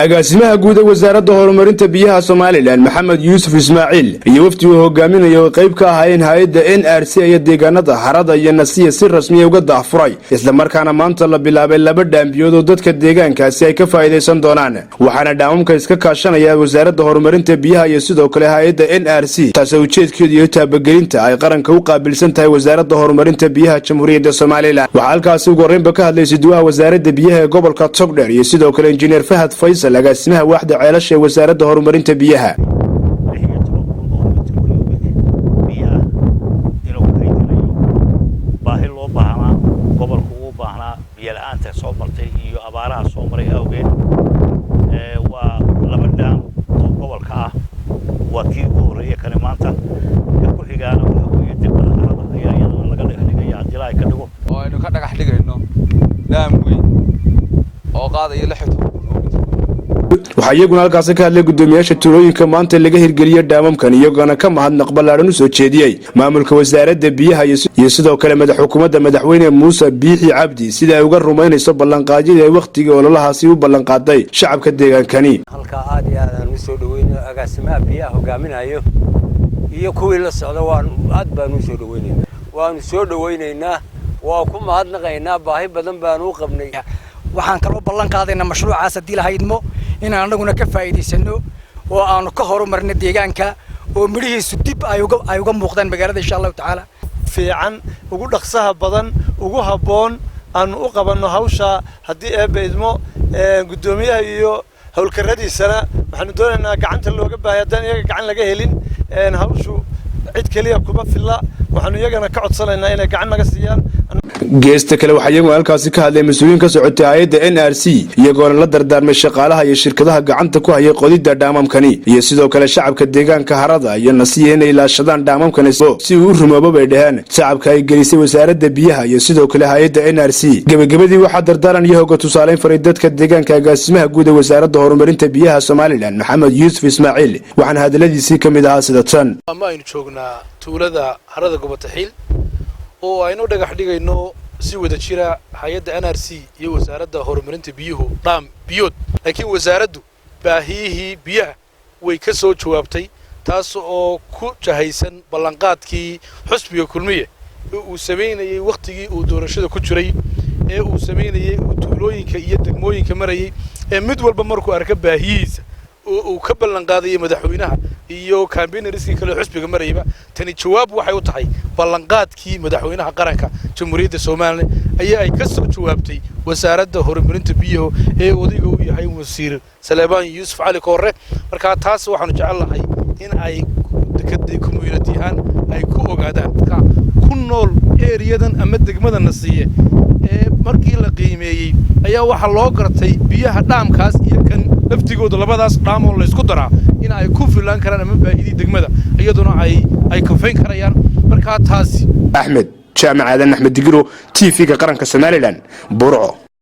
Agaasimaha guud ee Wasaaradda Horumarinta Biyaha Somaliland, Maxamed Yuusuf Ismaaciil, iyo wafdi uu hogaaminayo oo qayb ka ahaayeen hay-adda NRC iyo deegaanada Harada iyo Nasiya si rasmiya uga daahfuray, islamarkaana maanta la bilaabay laba dhaambiyood oo dadka deegaankaasi ay ka faa'iidaysan doonaan. Waxaana dhaamamka iska kaashanaya Wasaaradda Horumarinta Biyaha iyo sidoo kale hay-adda NRC, taasoo ujeedkeedu iyo taabagelinta ay qaranka u qaabilsan tahay Wasaaradda Horumarinta Biyaha Jamhuuriyadda Somaliland. Waxaa halkaasi ugu horreynba ka hadlay isuduwaha Wasaaradda Biyaha ee gobolka Togdheer iyo sidoo kale Injineer Fahad Faysal, agaasimaha waaxda ceelasha ee Wasaaradda Horumarinta Biyaha. 16,000 oo mitir cubic biyo ah inuu kaydinayo, baahi loo baahnaa, gobolku uu baahnaa, biyo la-aanta soo martay iyo abaaraha soo maray awgeed. Waa laba dhaam oo gobolka ah. Waa kii ugu horreeyey kani maanta. Ka ku xigaana waxa weeye degmada Harada ayaa iyadana laga dhagax dhigaya, haddii Ilaahay ka dhigo. Oo aynu ka dhagax dhigayno dhaam weyn oo qaadaya 16,000 oo mitir. Waxaa iyaguna halkaasi ka hadlay guddoomiyaasha tuulooyinka maanta laga hirgeliyey dhaamamkan, iyagoona ka mahadnaq ballaadhan u soo jeediyey maamulka Wasaaradda Biyaha iyo sidoo kale madax xukuumadda Madaxweyne Muuse Biixi Cabdi sida ay uga rumaynayso ballanqaadyadii ay wakhtigii ololahaasi u ballanqaaday shacabka deegaankani. Halkaa aad iyo aad aan u soo dhaweynayo agaasimaha biyaha hogaaminayo iyo kuwii la socda. Waan aad baanu u soo dhaweynaynaa, waanu soo dhawaynaynaa, waa ku mahadnaqaynaa. Baahi badan baanu u qabnay. Waxaan kaloo ballan qaadaynaa mashruucaas, haddii lahaydmo, inaan annaguna ka faa'iidaysano oo aanu ka horumarno deegaanka oo midhihiisu dib ay uga muuqdaan magaalada, insha Allahu tacaala. Fiican, ugu dhaqsaha badan, ugu habboon aanu u qabanno hawsha, haddii Eebba idmo. Guddoomiyaha iyo howlkaradiisana waxaanu doonaynaa gacanta looga baahaya. Haddaan iyaga gacan laga helin, hawshu cid keliya kuma filla. Waxaanu iyagana ka codsanaynaa inay gacan naga siiyaan. Geesta kale, waxaa iyaguna halkaasi ka hadlay mas-uuliyiin ka socotay hay-adda NRC, iyagoona la dardaarmay shaqaalaha iyo shirkadaha gacanta ku hayay qodidda dhaamamkani iyo sidoo kale shacabka deegaanka Harada iyo Nasiya inay ilaashadaan dhaamamkani si uu u rumoobo, bay dhaheen, shacabka ay gelisay Wasaaradda Biyaha iyo sidoo kale hay-adda NRC. Gebagabadii, waxaa dardaaran iyo hoga tusaaleyn faray dadka deegaanka agaasimaha guud ee Wasaaradda Horumarinta Biyaha Somaliland, Maxamed Yuusuf Ismaaciil, waxaana hadaladiisii ka mid ahaa sida tan. Ama aynu joognaa tuulada Harada Gobataxiil oo aynu dhagax dhigayno si wada jira hay-adda NRC iyo Wasaaradda Horumarinta Biyuhu dhaam biyood. Laakiin wasaaraddu baahiyihii biyaha way ka soo jawaabtay, taas oo ku jahaysan ballanqaadkii xusbiga Kulmiye ee uu samaynayey wakhtigii uu doorashada ku jiray, ee uu samaynayey uu tuulooyinka iyo degmooyinka marayay, ee mid walba markuu arka baahiyihiisa oo uu ka ballanqaadayay madaxweynaha iyo campaigners-kii kale xusbiga marayba. Tani jawaab waxay u tahay ballanqaadkii madaxweynaha qaranka Jamhuuriyadda Somaliland ayaa ay ka soo jawaabtay Wasaaradda Horumarinta Biyaha ee odayga u yahay Wasiir Saleebaan Yuusuf Cali Koorre. Markaa taas waxaanu jecel lahay in ay community ahaan ay ku ogaadaan ku nool area-dan ama degmada Nasiye ee markii la qiimeeyey ayaa waxaa loo gartay biyaha dhaamkaas iyo kan laftigooda, labadaas dhaam oo laysku daraa, in ay ku filaan karaan ama baahidii degmada iyaduna ay kafayn karayaan. Markaa taasi Axmed Jaamac Aadan, Axmed Digiro, TV-ga Qaranka Somaliland, Burco.